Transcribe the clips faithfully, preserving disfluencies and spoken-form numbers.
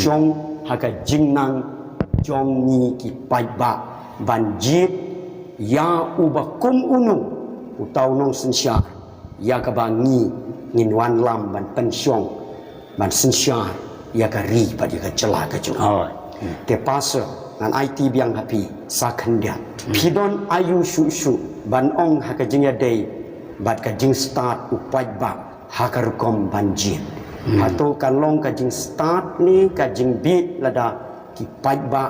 shong ha ka jingnang jong ngi ki paidbah ban jied ïa uba kum uno uta u nongsynshar ïa kaba ngi ngin wanlam ban pynshong ban synshar ïa ka ri bad ïa ka jylla ka jong ngi. Te pastor, ngan aiti biang ha phi sa khyndiat. Phi don aïu shuh shuh ban ong ha ka jingïadei bad ka jingstad u paidbah ha ka rukom ban jied? Hato ka long ka jingstad ne ka jingbieit lada ki paidbah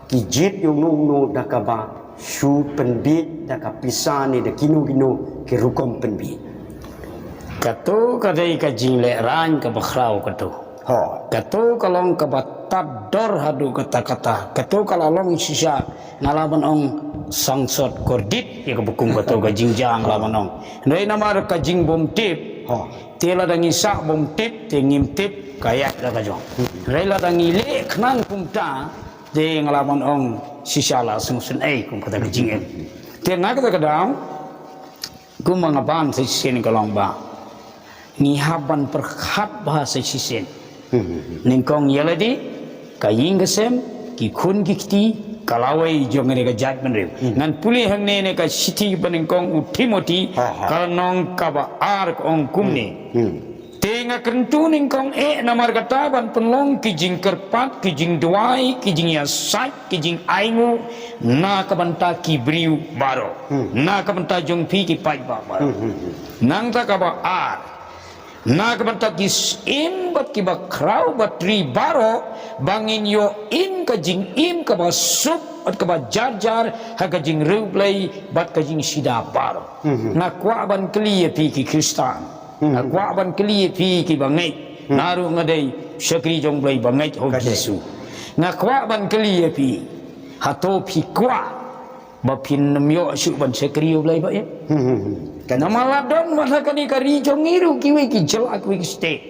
ki jied ïa uno uno da kaba shu pynbieit da ka pisa ne da kino kino ki rukom pynbieit? Kato ka dei ka jinglehrain kaba khraw kato. Kato ka long kaba tad dor haduh katta katta. Kato ka la long shisha, nga lah ban ong, sangsot kordit ïa kaba kum kato ka jingjia, nga lah ban ong. Hynrei namar ka jingbymtip, te lada ngi shah bymtip te ngim tip ka ïaid da ka jong. Hynrei lada ngi leh khnang kumta te nga lah ban ong shisha la sngewsynei kum kata ka jingim. Te na kata ka daw kumba nga ban sa shisien ka long ba ngi hap ban pyrkhat bha sa shisien. Nyngkong ïa lade, ka ïing ka sem, ki khun ki kti, ka lawei jong kane ka jaitbynriew. Ngan pule hangne ne ka shithi ba nyngkong u Timothi, ka lynnong kaba ar ka ong kumne. Te nga kyntu nyngkong eh namar kata ban pynlong ki jingkyrpad, ki jingduwai, ki jingïasaid, ki jingainguh na ka bynta ki briew baroh. Na ka bynta jong phi ki paidbah baroh. Nangta kaba ar, na ka bynta ki syiem bad kiba khraw bad ri baroh, ba ngin ïoh im ka jingim kaba suk bad kaba jar jar ha ka jingriewblei bad ka jingshida baroh. Nga kwah ban kylli ïa phi ki Khristan. Nga kwah ban kylli ïa phi kiba ngeit. Nga ruh nga dei shakri jong Blei ba ngeit ha u Jisu. Nga kwah ban kylli ïa phi. Hato phi kwah ba phin ym ïoh shuh ban shakri ïa u Blei ba ïeit? Namar la don wat ha kane ka ri jong ngi ruh kiwei ki jylla, kiwei ki state,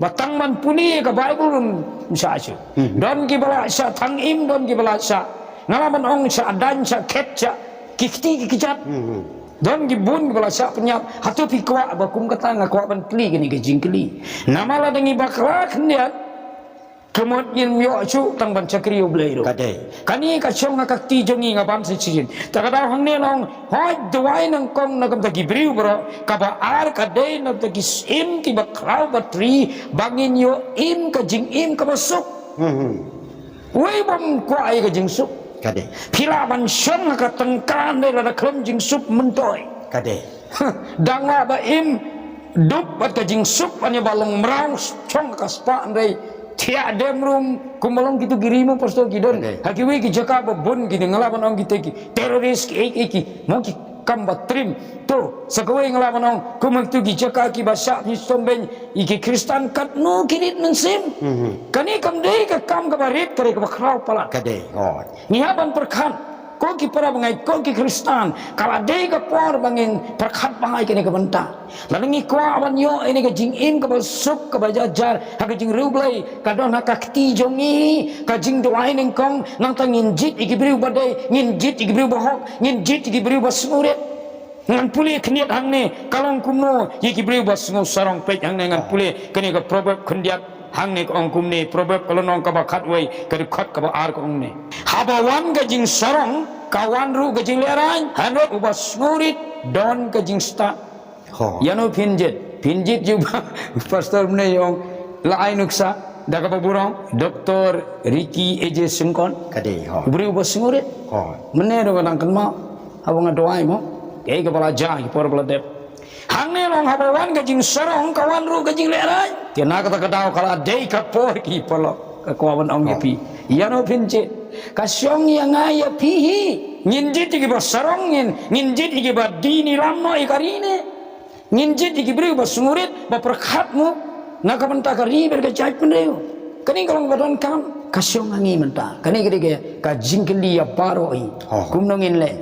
ba tang ban pule ka Baibl ruh ym shah shuh. Don kiba la shah tang im, don kiba la shah, nga lah ban ong, shah daiñ, shah khet, shah ki kti ki kjat. Don ki bun kiba la shah pynïap. Hato phi kwah ba kum kata? Nga kwah ban kylli kane ka jingkylli. Namar lada ngi bakla khyndiat, ka mut ngim ïoh shuh tang ban shakri ïa u Blei ruh. Kane ka shong ha ka kti jong ngi, nga ban sa shisien. Ta ka daw hangne long, hooid, duwai nyngkong na ka bynta ki briew baroh. Kaba ar ka dei na ka bynta ki syiem kiba khraw bad ri, ba ngin ïoh im ka jingim kaba suk. Wei bym kwah ïa ka jingsuk. Phi lah ban shong ha ka tyngka hynrei lada khlem jingsuk, myntoi. Dang lah ba im dup bad ka jingsuk ban ïa ba long mraw, shong ha ka spah hynrei thiah dem rum. Kumba long kito ki ri mo, pastor, ki don ha kiwei ki jaka ba bun ki, nga lah ban ong, kita ki terrorist, ki ei ei ki, mo, ki kam ba trim. To sa kawei nga lah ban ong, kum ha kito ki jaka kiba shah pynshitom beiñ ïa ki Khristan, katno ki rit mynsiem. Kane kam dei ka kam kaba rit, ka dei kaba khraw palat. Ngi hap ban pyrkhat, ko ki para bangeit, ko ki Khristan, ka la dei ka por ba ngin pyrkhat bha ïa kane ka bynta. Lada ngi kwah ban ïoh ïa kane ka jingim kaba suk, kaba jar jar ha ka jingriewblei, ka don ha ka kti jong ngi, ka jingduwai nyngkong. Nangta ngin jied ïa ki briew ba dei, ngin jied ïa ki briew ba hok, ngin jied ïa ki briew ba sngewrit. Ngan pule khyndiat hangne, ka long kumno ïa ki briew ba sngewsarong? Peit hangne, ngan pule kane ka Proverb khyndiat. Hangne ka ong kumne, Proverb ka lynnong kaba khatwei, ka dkhot kaba ar, ka ong ne: Haba wan ka jingsarong, ka wan ruh ka jinglehrain, hynrei uba sngewrit don ka jingstad. Ïano phin jied? Phin jied ïa uba, pastor mynne ong, la ai nuksa da kaba burom, Doktor Ricky A J Syngkon. Ka dei, ho. U briew uba sngewrit. Mynne ruh nga dang kynmaw haba nga duwai, mo, kaei kaba la jia ha ki por ba la dep. Hangne long, haba wan ka jingsarong, ka wan ruh ka jinglehrain. Te na kata ka daw ka la dei ka por, ki paralok, nga kwah ban ong ïa phi, ïano phin jied? Ka shong ïa nga ïa phi hi. Ngin jied ïa kiba sarong, ngin, ngin jied ïa kiba die ïalam noh ïa ka ri ne ngin jied ïa ki briew ba sngewrit, ba pyrkhat, mo, na ka bynta ka ri bad ka jaitbynriew? Kane ka long ba donkam. Ka shong ha ngi mynta. Kane ka dei ka jingkylli ïa baroh hi. Kumno ngin leh?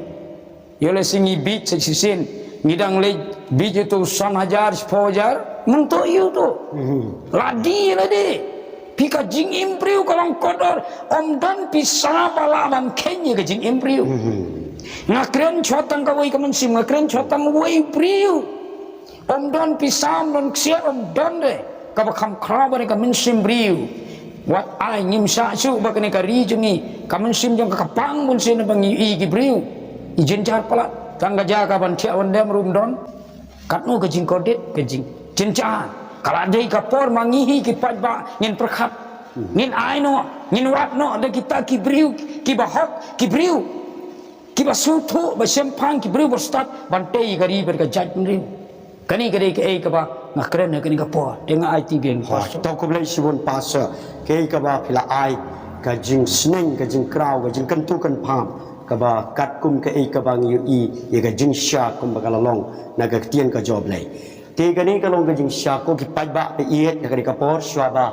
Ïoh lehse ngi bieit sa shisien, ngi dang leit bieit ïa uto u san hajar, shiphew hajar, mynta ïa uto. La die, la die. Phi, ka jingim briew ka long kordor. Ym don pisa ba lah ban kheiñ ïa ka jingim briew. Nga kren shuwa tang kawei ka mynsiem, nga kren shuwa tang uwei u briew. Ym don pisa, ym don ksiar, ym don de. Kaba kham khraw ba dei ka mynsiem briew. Wat ai ngim shah shuh ba kane ka ri jong ngi, ka mynsiem jong ka ka pang bun sien ba ngi ïohi ki briew. I jynjar palat, tang ka jaka ban thiah ban dem ruh ym don. Katno ka jingkordit, ka jingjynjar. Ka la dei ka por ma ngi hi ki paidbah ngin pyrkhat. Ngin ai noh, ngin wad noh da kita ki briew kiba hok, ki briew kiba sngewthuh, ba shemphang, ki briew ba stad ban tei ka ri bad ka jaitbynriew. Kane ka dei kaei kaba nga kren ha kane ka por. Te nga ai ti biang. Hooid, to khublei shibun Pastor. Kaei kaba phi la ai, ka jingsneng, ka jingkraw, ka jingkyntu kynpham, kaba katkum kaei kaba ngi ïohi ïa ka jingshai kumba ka la long na ka ktien ka jong U Blei. Te kane ka long ka jingshai, ko ki paidbah, phi ïeit, ha kane ka por shuwa ba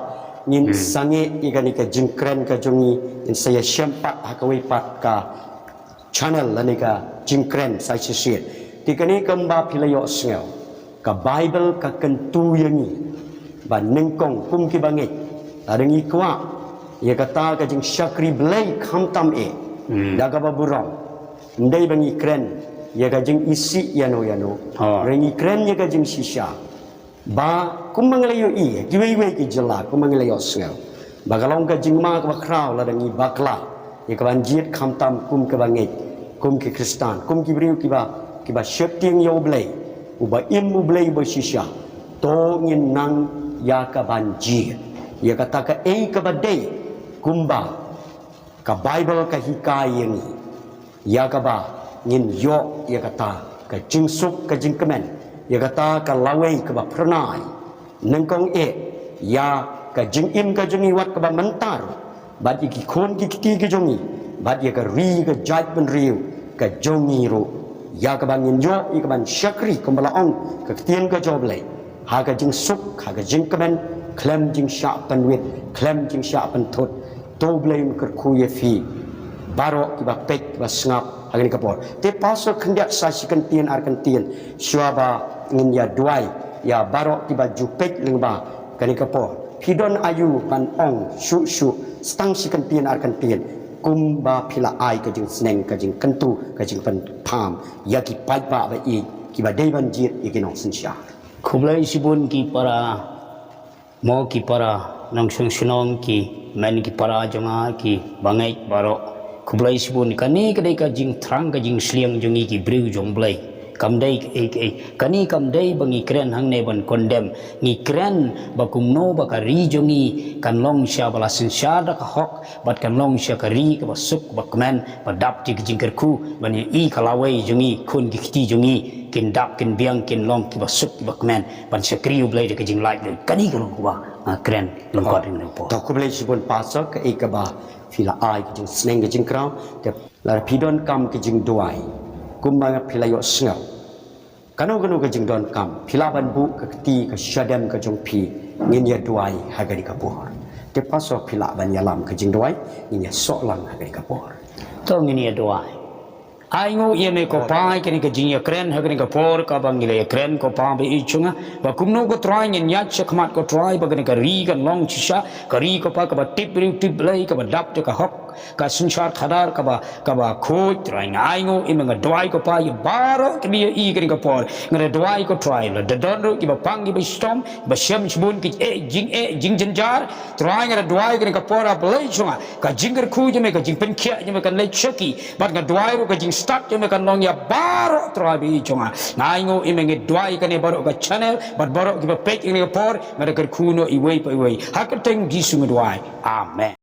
ngin sangeh ïa kane ka jingkren ka jong ngi, ngin sa ïashem pat ha kawei pat ka channel lane ka jingkren sa shisien. Te kane kumba phi la ïohsngew, ka Baibl ka kyntu ïa ngi ba nyngkong kum kiba ngeit, lada ngi kwah ïa kata ka jingshakri Blei khamtam eh, da kaba burom, ym dei ba ngi kren ïa ka jingisih ïano ïano. Hooid. Hynrei ngi kren ïa ka jingshisha. Ba kumba ngi la ïohi, kiwei kiwei ki jylla, kumba ngi la ïohsngew, ba ka long ka jingma kaba khraw lada ngi bakla ïa ka ban jied khamtam kum kiba ngeit, kum ki Khristan, kum ki briew kiba, kiba sheptieng ïa U Blei, uba im, U Blei uba shisha. To ngin nang ïa ka ban jied ïa kata kaei kaba dei kumba ka Baibl ka hikai ïa ngi, ïa kaba ngin ïoh ïa kata ka jingsuk ka jingkmen, ïa kata ka lawei kaba phyrnai. Nyngkong eh, ïa ka jingim ka jong ngi wat kaba mynta ruh, bad ïa ki khun ki kti ki jong ngi, bad ïa ka ri ka jaitbynriew ka jong ngi ruh, ïa kaba ngin ïoh ïa ka ban shakri kumba la ong ka ktien ka jong U Blei, ha ka jingsuk, ha ka jingkmen, khlem jingshah pynwit, khlem jingshah pynthut. To U Blei un kyrkhu ïa phi baroh kiba peit, kiba sngap ha kane ka por. Te Pastor, khyndiat sa shi kyntien ar kyntien shuwa ba ngin ïa duwai ïa baroh kiba ju peit lyngba kane ka por. Phi don aïu ban ong shuh shuh, sa tang shi kyntien ar kyntien, kumba phi la ai ka jingsneng, ka jingkyntu, ka jingpynpham ïa ki paidbah ba ïeit kiba dei ban jied ïa ki nongsynshar. Khublei shibun ki para, mo ki para nongshong shnong, ki men ki para jong nga, ki bangeit baroh. Khublei shibun. Kane ka dei ka jingthrang, ka jingsliang jong ngi ki briew jong U Blei. Kam dei kaei kaei. Kane kam dei ba ngi kren hangne ban condemn. Ngi kren ba kumno ba ka ri jong ngi kan long sha ba la synshar da ka hok, bad kan long sha ka ri kaba suk, kaba kmen, ba dap da ka jingkyrkhu, ban ïohi ka lawei jong ngi, khun ki kti jong ngi kin dap, kin biang, kin long kiba suk, kiba kmen, ban shakri U Blei da ka jinglaitluid. Kane ka long kaba nga kren lyngkot ïa kane ka por. To khublei shibun Pastor, kaei kaba phi la ai ka jingsneng, ka jingkraw. Te lada phi donkam ka jingduwai, kumba phi la ïohsngew, kano kano ka jingdonkam, phi lah ban buh ka kti, ka shadem ka jong phi, ngin ïa duwai ha kane ka por. Te Pastor, phi lah ban ïalam ka jingduwai, ngin ïa soh lang ha kane ka por. To ngin ïa duwai. Ai nguh ïa me ko Pa, ïa kane ka jingïakren ha kane ka por kaba ngi la ïakren ko Pa ba ïeit jong nga, ba kumno ko Trai ngin ïaid shakhmat ko Trai ba kane ka ri kan long shisha ka ri ko Pa kaba tip briew tip Blei, kaba dap da ka hok, ka synshar khadar kaba, kaba khuid. Trai nga ai nguh ïa me, nga duwai ko Pa ïa baroh kiba ïohi kane ka por. Nga da duwai ko Trai, lada don ruh kiba pang, kiba shitom, ba shem shibun ki eh jingeh jingjynjar, Trai nga da duwai kane ka por, A Blei jong nga, ka jingkyrkhu jong me, ka jingpynkhiah jong me kan leit sha ki. Bad nga duwai ruh ka jingstad jong me kan long ïa baroh, Trai ba ïeit jong nga. Nga ai nguh ïa me, nga duwai kane baroh ka channel bad baroh kiba peit kane ka por, nga da kyrkhu noh iwei pa iwei. Ha ka kyrteng Jisu nga duwai. Amen.